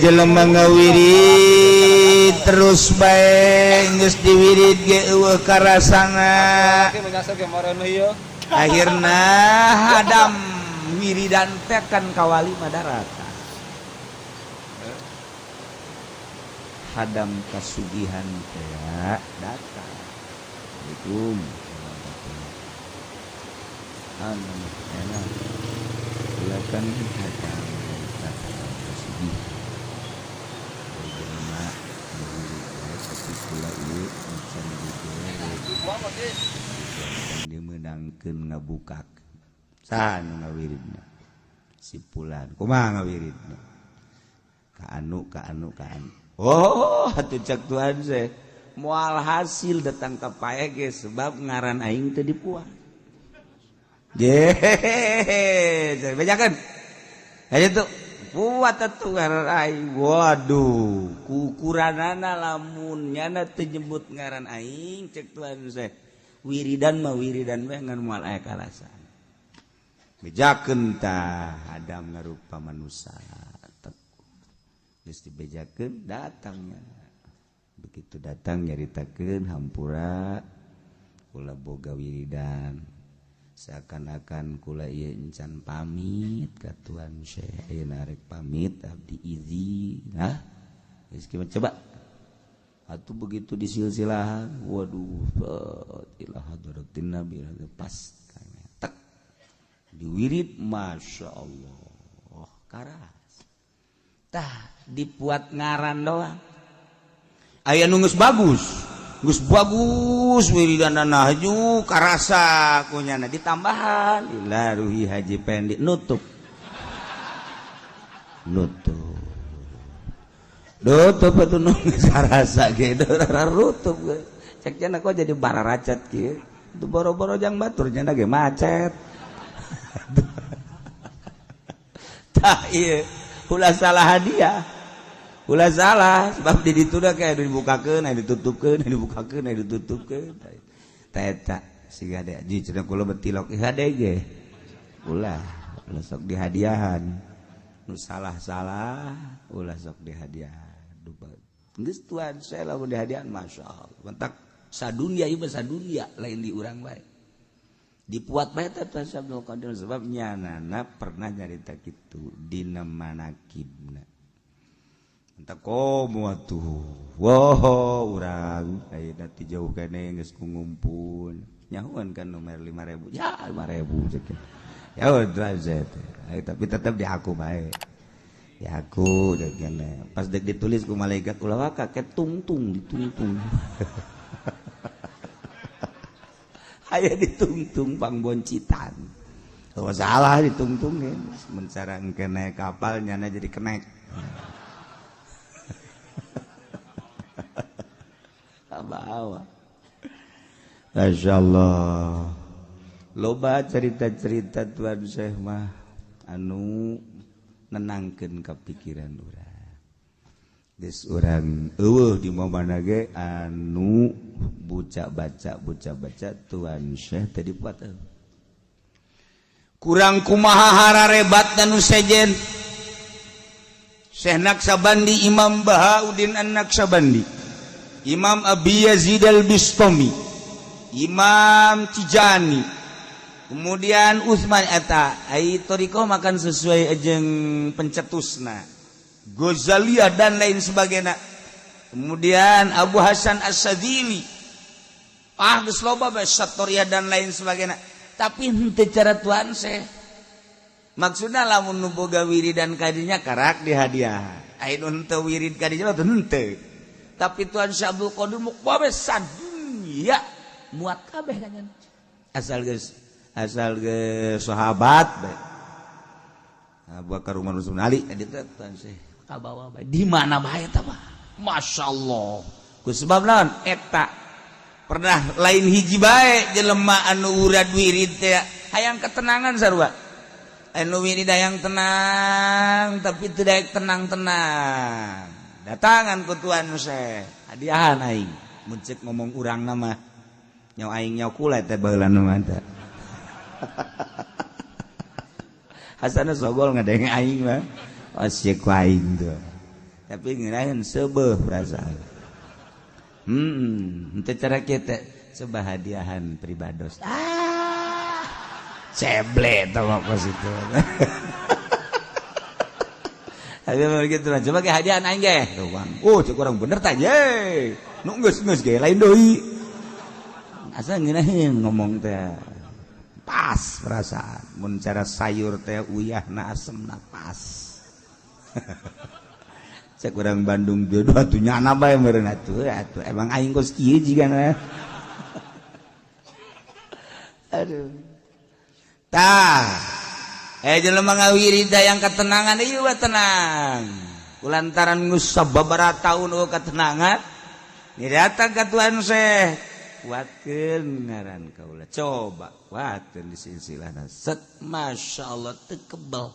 Jelema ngawirid terus bae geus diwirid ge eueuh karasana. Akhirna hadam wiridan teh kan kawali madarata. Hadam kasugihan teh datang. Assalamualaikum. Enak. Silakan hadam datang kasugihan. Jelema ngawirid bae tapi kula ieu encan dibere. Dimenangkeun ngabukakeun. Saha nu ngawiridna? Si fulan. Kumaha ngawiridna? Ka anu ka anu ka anu. Oh, atuh cek Tuhan seh. Moal hasil datang ka pae ge sebab ngaran aing teu dipuas. Je, bejakeun. Aya tuh buat atuh ngaran aing. Waduh, kukuranana lamun nyana teu nyebut ngaran aing cek Tuhan seh. Wiridan mah wiridan we ngan moal aya karasa. Bejakeun tah Adam ngarupa manusia. Geus dibejakeun datangnya. Begitu datang nyaritakeun hampura kula boga wiridan. Seakan-akan kula ieu encan pamit ka Tuan Syekh, ayeuna rek pamit abdi izin. Hah? Geus coba. Atuh begitu disilsilahan, waduh, ila hadratin Nabi pas tek diwirid, masya Allah, karas. Tah dibuat ngaran doang. Aya nu geus bagus, geus bagus wiridanana haju karasa kunyana ditambahan ila ruhi Haji Pendi nutup. Nutup. Nutup atuh nu geus karasa ge rutup ge. Cek cenah kok jadi bararacat kieu. Itu boro-boro jang batur cenah ge macet. Tah ieu ulah salah hadiah. Ulah salah sebab di ditu da kayak dibukakeun, aya ditutupkeun, aya dibukakeun, aya ditutupkeun. Tah eta siga de ji cenah kula betilok hade ge. Ulah, ulah sok dihadiahan. Nu salah-salah ulah sok dihadiahan. Geus Tuhan saya lamun dihadiahan masyaallah. Mentak sadunia ieu mah sadunia lain di urang bae. Dipuat bae teh Tuhan Abdul Qadir sebab nyanana pernah nyarita kitu dina manakibna. Entak komo atuh. Wow, urang ayeuna ti jauh kene geus ngumpul. Nyahuan kan nomor 5000. Ya 5000 cek. Ya udah teh. Tapi tetep di aku bae. Ya aku cek kene. Pas dek ditulis ku malaikat ulah waka ke tungtung ditungtung. Aya ditungtung pangboncitan. Oh, salah ditungtung ya. Mencarang kene kapal nyana jadi kenek. Bawa. Masya Allah. Loba cerita-cerita Tuan Syekh mah anu nenangkeun kapikiran urang. Geus urang eueuh di mana ge anu buca baca Tuan Syekh teh dipuat. Kurang kumaha hararebat nu sejen. Syekh Naksabandi, Imam Bahauddin An-Naksabandi, Imam Abi Yazid Al-Bistami, Imam Tijani, kemudian Utsman eta ai thariqah makan sesuai jeung pencetusna, Ghazaliyah dan lain sebagainya. Kemudian Abu Hasan As-Sadzili, ah geus loba bae Satoriyah dan lain sebagainya. Tapi henteu cara Tuhan Syekh. Maksudna lamun nu boga wiridan kadinya karak dihadiah. Ai nu henteu wirid kadinya mah henteu. Tapi Tuhan Syekh Abdul Qadir muk bae sadunya muat kabeh kan. Asal geus sahabat bae. Abu Bakar Umar Utsman Ali eta Tuhan Syekh kabawa bae. Di mana bae eta mah? Masyaallah. Ku sebab naon eta pernah lain hiji bae jelema anu urad wirid teh hayang ketenangan sarua. Anu wirid hayang tenang tapi teu daek tenang-tenang. Datangan ku Tuan Syekh, hadiahan aing. Mun ceuk ngomong urang nama nyaw aing nyaw kula teh baheula mah teh. Hasana sogol ngadenge aing mah. Asyik ku aing tuh. Tapi ngeunaheun seubeuh perasaan. Henteu cara kita sebah hadiahan pribados. Ah, ceble tah mah pas itu. Tapi begitu lah, coba ke hadiahan aing ge. Oh, cek urang bener tah ye. Nu geus ge lain deui. Asa ngeunaheun ngomong teh. Pas perasaan mun cara sayur teh uyahna asemna pas. Cek urang Bandung jodoh atuh nyana bae meureun atuh atuh emang aing kos kieu jigana. Aduh. Tah. Jelema ngawirida yang ketenangan ieu tenang. Kulantaran geus sababaraha taun eueuh ketenangan, ni datang ka Tuhan Syekh. Kuatkeun ngaran kaula. Coba kuatkeun di silsilahna. Set Masya Allah teu kebel.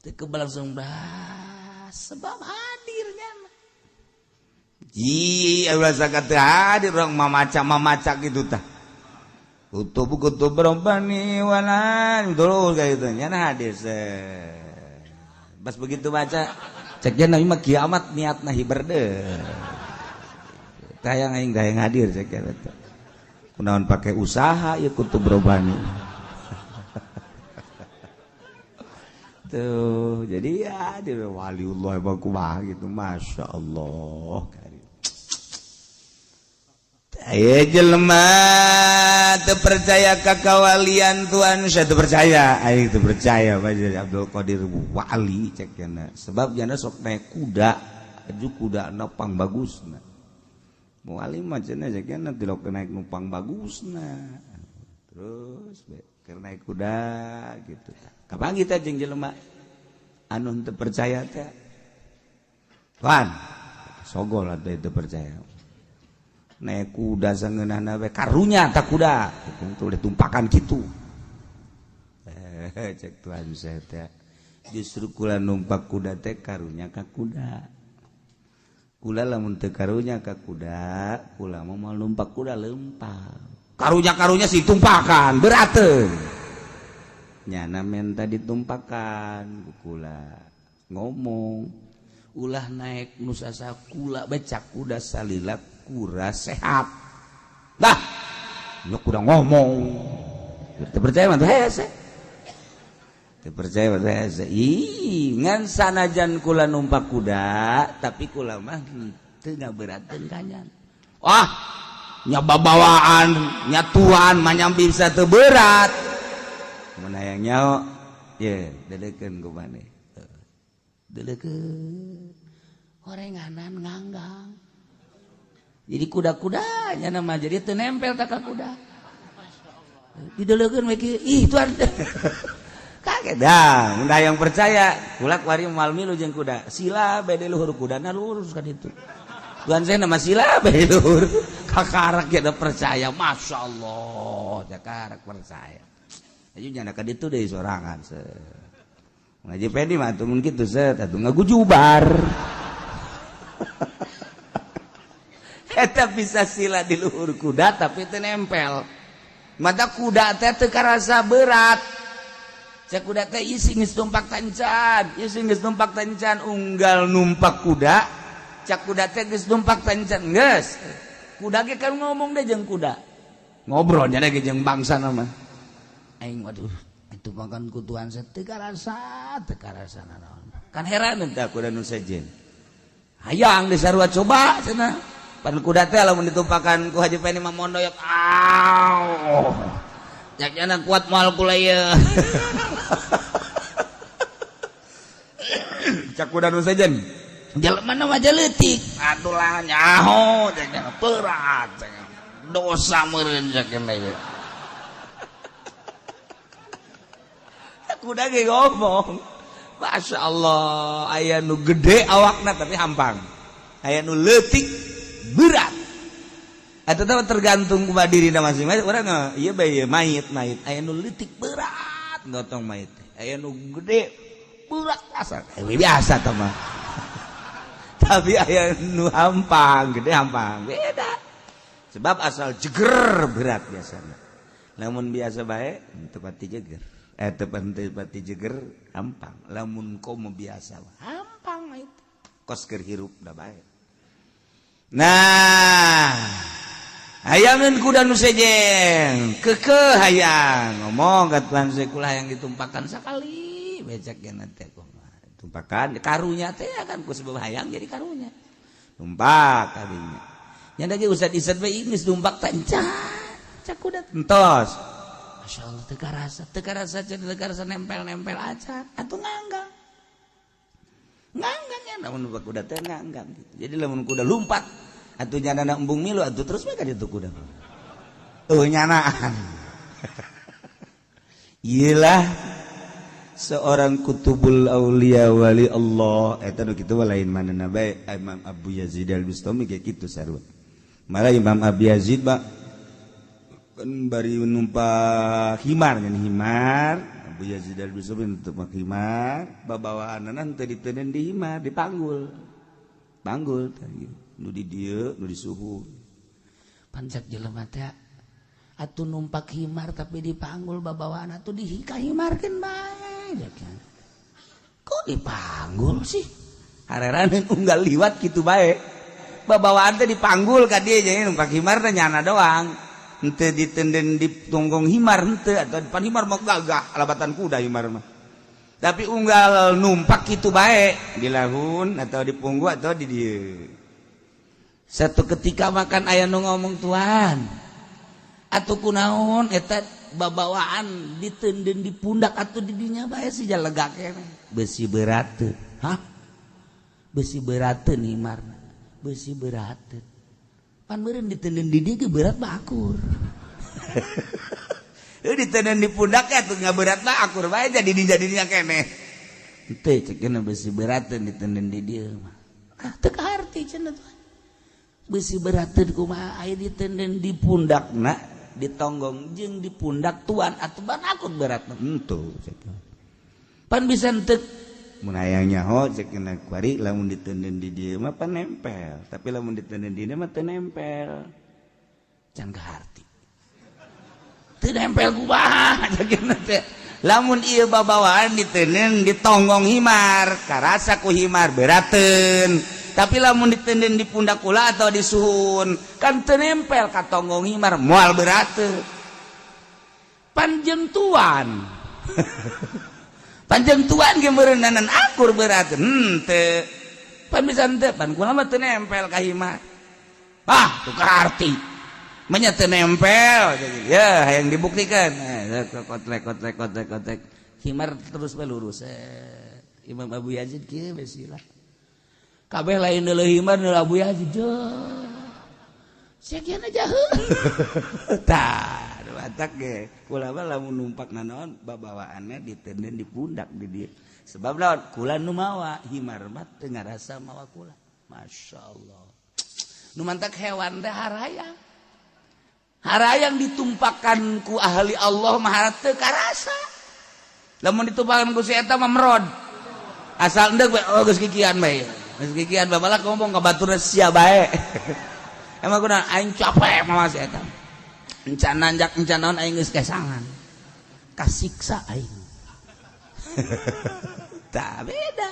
Teu kebel langsung bah sebab hadirnya. Ji ulah sakat hadir urang mamaca-mamaca kitu tah. Kutub kutub robbani walan terus kayak gitu nyana hadir. Pas begitu baca ceknya nabi mah kiamat niatna hiber deh. Tayang aing gayang hadir cek eta. Kunaon pakai usaha ya kutub robbani. Tuh, jadi ya dia waliullah emang kumaha gitu, Masya Allah. Ayo jelema teu percaya ka kawalian Tuhan, saya teu percaya, aing teu percaya Pak Abdul Qadir wali cek cenah. Sebab jana sok naik kuda, aju kudana pang bagusna. Wali mah cenah cek cenah tilok naik numpang bagusna. Terus keur naik kuda gitu. Kapan kita jeung jelema anu teu percaya teh? Tuhan, sogol atuh teu percaya. Naik kuda sangeunahna we karunya tak kuda itu udah tumpakan gitu. Cek Tuhan saya teh justru kula numpak kuda teh karunya ka kuda. Kula lamun teu karunya ka kuda, kula mah moal numpak kuda lempang. Karunya-karunya si tumpakan berateun. Nyana menta ditumpakan kula ngomong ulah naik nusasa kula becak kuda salila kura sehat. Dah, nyok kuda ngomong. Teu percaya mah teh hese. Teu percaya mah teh hese. Ih, ngan sanajan kula numpak kuda, tapi kula mah teu ngaberateun kanyan. Wah, nya babawaan, nya tuan mah nyambi bisa teu berat. Mun hayang nyaho, ye, deuleukeun ku maneh. Deuleukeun. Horenganan nganggang. Jadi kuda-kudanya nama jadi teu nempel tak ka kuda. Dideleukeun we kieu, ih tuan. Kaget dah, mun hayang percaya, kula kuari moal milu jeung kuda. Sila bede luhur kudana lurus ka ditu. Tuan saya nama sila bede luhur. Kakarak ya percaya, Masya Allah, kakarak percaya. Ayo nyana ka ditu deui sorangan se. Ngaji pedi mah atuh mun kitu set atuh ngagujubar. Eta bisa sila di luhur kuda tapi teu nempel. Mata kuda teh teu karasa berat. Cek kuda teh isi geus numpak tancan, isi geus numpak tancan unggal numpak kuda. Cek kuda teh geus numpak tancan geus. Kuda ge kan ngomong deh jeung kuda. Ngobrol nya ge jeung bangsa mah. Aing waduh, itu makan ku Tuhan saya teu karasa nanaon. Kan heran teh kuda nu sejen. Hayang disarua coba cenah. Pan kuda teh lamun ditumpakan ku Haji Peni mah mondoyok. Aw. Jaknyana kuat moal kula ieu. Cak kuda nu sejen. Jelema mah leutik. Atuh lah nyaho jaknyana berat. Dosa meureun jaknyana ieu. Kuda ge ngomong. Masya Allah, aya nu gede awakna tapi hampang. Aya nu leutik berat. Eta teh tergantung kumaha dirina masing-masing. Urang ieu bae ieu mayit mayit. Aya nu leutik berat gotong mayit. Aya nu gede berat asa. Biasa teh mah. Tapi aya nu hampang, gede hampang. Beda. Sebab asal jeger berat biasanya. Lamun biasa bae teu pati jeger. Teu pati jeger hampang. Lamun komo biasa hampang mayit. Kos keur hirup da bae. Nah, hayangeun kuda nu sejen kekeh hayang ngomong ka tuan, "Kula hayang ditumpakan sakali." Becek teh kumaha tumpakan karunya teh kan ku sebab hayang jadi karunya tumpak kadinya nya lagi. Ustad Isad bae geus tumpak tanca cak kuda entos. Masya Allah, teu karasa, teu karasa, teu karasa, nempel-nempel aja atuh, nganggang nganggang ya. Lamun numpak kuda teh nganggang gitu. Jadi lamun kuda lumpat atuh nyana embung milu atuh terus bae ka ditu kuda. Oh, nyanaan. Iyalah, seorang kutubul aulia, wali Allah eta nu kitu lain mana bae, Imam Abu Yazid Al-Bustami kayak gitu sarua. Malah Imam Abu Yazid ba kan bari numpak himar kan, himar Abu Yazid Al-Bustami numpak himar, babawaanna teu diteundeun di himar, dipanggul panggul tadi nu di dieu nu di suhu. Pancak jelema teh atuh numpak himar tapi dipanggul babawaan, atuh dihika himarkeun bae kan. Kok dipanggul sih? Hareran unggal liwat kitu bae babawaan teh dipanggul ka dieu. Jadi numpak himar teh nyana doang, henteu ditenden di tonggong himar, henteu atau depan. Himar mah gagah, alabatan kuda himar mah, tapi unggal numpak kitu bae di lahun atau di punggu atau di dieu. Satu ketika makan aya nu ngomong, "Tuan, atuh kunaon eta babawaan ditenden di pundak atau di dinya bae sih lega keneh?" "Besi berat." "Hah, besi berat nih himar?" "Besi berat pan meureun ditenden di dieu berat mah akur." Ditenden di pundak ya tuh nggak berat mah akur bae, jadi di jadinya keneh. Henteu, cek besi berat ditenden di dieu mah. "Ah, teu kaharti," cenah, "Tuan, besi berat kumaha aya ditenden di pundakna, ditonggong jeung di pundak tuan atuh ban akur berat?" "Henteu," cek. "Pan bisa henteu." Mun hayang nyaho, cek kuari, lamun ditenden di dieu mah pan nempel, tapi lamun ditenden di dieu mah teu nempel. "Can kaharti, teu nempel kumaha?" Teh lamun ieu babawaan ditenden di tonggong himar, karasa ku himar berateun, tapi lamun ditenden di pundak kula atau di suhun kan teu nempel ka tonggong himar, moal berateun. "Panjeng tuan, panjeng tuan ge meureunnanan akur berateun henteu?" "Pan bisa henteu, pan kula mah teu nempel ka himar." "Ah, teu kaharti." "Manya teu nempel?" Ya, yang dibuktikan. Kotrek kotrek kotrek kotrek, himar terus bae lurus. Imam Abu Yazid kieu we sila kabeh, lain deuleu himar, deuleu Abu Yazid. Sekian aja. Tah, batak ge kula mah lamun numpak nanaon, babawaanna ditenden di pundak di dieu. Sebab naon? Kula nu mawa, himar mah teu ngarasa mawa kula. Masya Allah, nu mantak hewan teh harayang harayang ditumpakan ku ahli Allah mah teu karasa. Lamun ditumpakan ku si eta mah merod, asal endek we. Oh, geus kikian bae, geus kikian bae, malah ngomong ka batur, "Sia bae." Emang kunaon? "Aing capek mawa si eta, encan nanjak encan naon, aing geus kesangan, kasiksa aing." Tak beda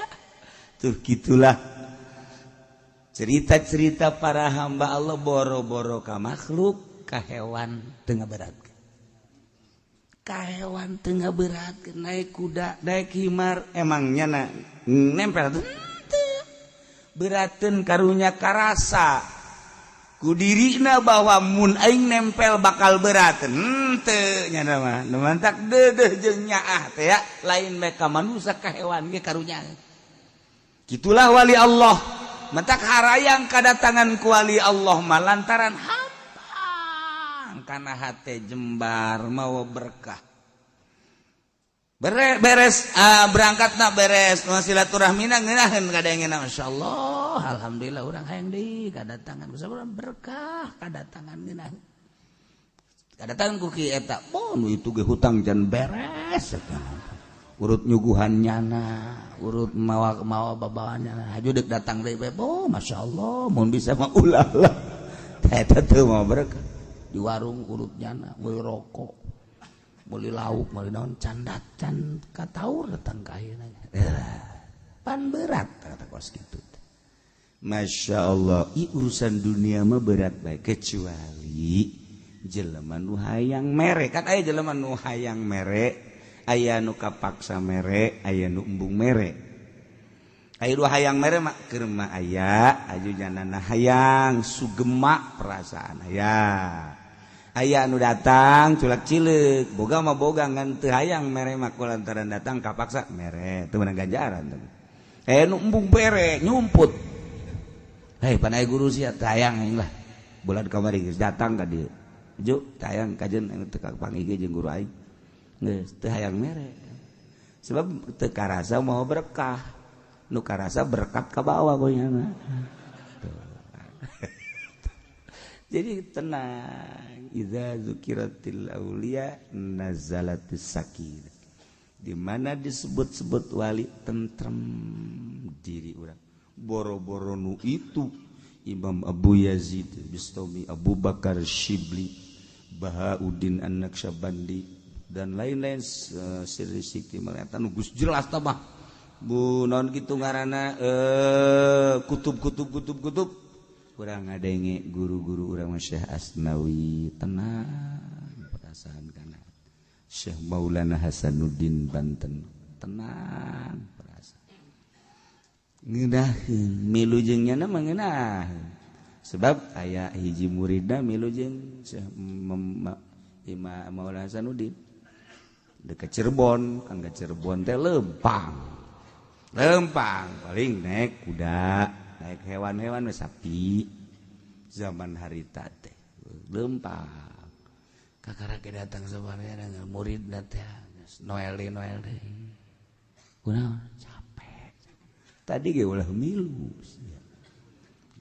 tuh. Gitulah cerita-cerita para hamba Allah, boro-boro ka makhluk, ka hewan teu ngaberat, ka hewan teu ngaberat. Naik kuda, naik himar, emangnya na nempel tuh beraten? Karunya karasa ku dirina bahwa mun aing nempel bakal berat henteu. Nya mah nu mantak deudeuh jeung nyaah teh ya, lain bae ka manusia, ka hewan ge karunya. Gitulah wali Allah. Mentak harayang kedatangan ku wali Allah mah lantaran hampang kana hate jembar mawa berkah. Beres berangkat na, beres silaturahmi, ngeunaheun kadangena. Masyaallah, alhamdulillah, urang hayang deui kadatangan urang berkah, kadatangan ngeunaheun, kadatangan ku ki eta. Oh, nu itu ge hutang can beres eta. Urut nyuguhan nyana, urut mawa mawa babawaan nyana, haju deuk datang deui bae. Oh, masyaallah, mun bisa mah ulah lah. Eta teu mau berkah. Di warung urut nyana, meuli rokok, meuli lauk, meuli naon, can can kataur datang ka ayeuna. Pan berat kata kos kitu. Masya Allah, i urusan dunia mah berat baik kecuali jelema nu hayang mere. Kan aya jelema nu hayang mere, aya nu kapaksa mere, aya nu embung mere. Aya nu hayang mere mah keur mah aya aju janana hayang sugema perasaan aya. Aya nu datang culak cileuk, boga mah boga ngan teu hayang mere mah kulantaran datang kapaksa mere, teu meunang ganjaran. Aya nu embung bere nyumput. Hei, panai guru sia tayang aing lah. Bulan kamari geus datang ka dieu. Ju tayang kajeun anu teu kapanggih jeung guru aing. Geus teu hayang mere. Sebab teu karasa mau berkah. Nu karasa berkat ka bawah goyana. Jadi tenang. Idza zukiratil auliya nazalatis sakinah. Di mana disebut-sebut wali tentrem diri urang. Boro-boro nu itu Imam Abu Yazid Bistami, Abu Bakar Shibli, Bahauddin An-Naqsyabandi dan lain-lain, sirri sikti malaikat nu geus jelas tah mah. Bu naon kitu ngaranna kutub kutub kutub kutub. Urang ngadenge guru-guru urang Syekh Asnawi tenang perasaan kana. Syekh Maulana Hasanuddin Banten tenang. Ngeunaheun milu jeung nyana mah ngeunaheun sebab aya hiji muridna milu jeung Syekh Imam Maulana Hasanuddin dekat Cirebon. Kan ka Cirebon teh lempang lempang paling naik kuda, naik hewan-hewan sapi zaman harita teh lempang. Kakara ge datang sabarnya muridna teh Noel Noel kunaon capek tadi ge ulah milu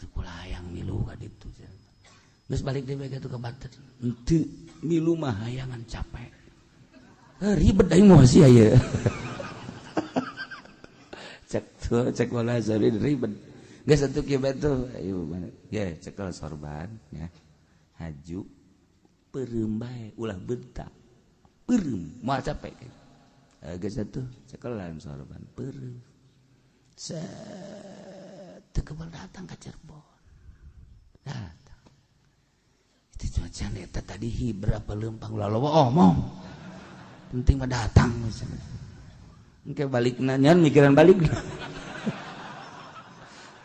teu kula hayang milu ka ditu geus balik deui bae ka Banten henteu milu mah hayangan capek ribet aing mah sia ieu cek tuh cek wala zari ribet geus atuh kieu bae tuh ayo ge cekel sorban ya haju peureum bae ulah bentak peureum moal capek geus atuh cekelan sorban peureum. Set kebal datang ke Cirebon. Datang. Itu cuaca eta tadi berapa lempang ulah loba omong. Penting mah datang misalnya. Engke balik nanya mikiran balik.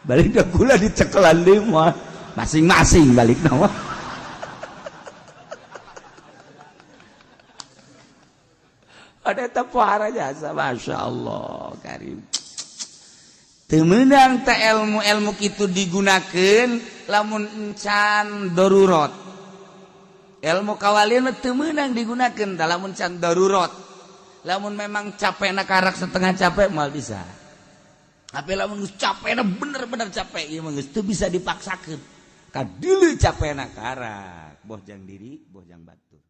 Balik dah kula dicekelan deui mah. Masing-masing balik mah. Ada eta pohara jasa Masya Allah karim. Temenang teh ilmu-ilmu kitu digunakeun lamun encan darurat. Ilmu kawalian teu meunang digunakeun lamun can darurat. Lamun memang capekna karak setengah capek moal bisa. Tapi lamun geus capekna bener-bener capek ieu mah geus teu bisa dipaksakeun. Kadeuleu capekna karak, boh jang diri, boh jang batur.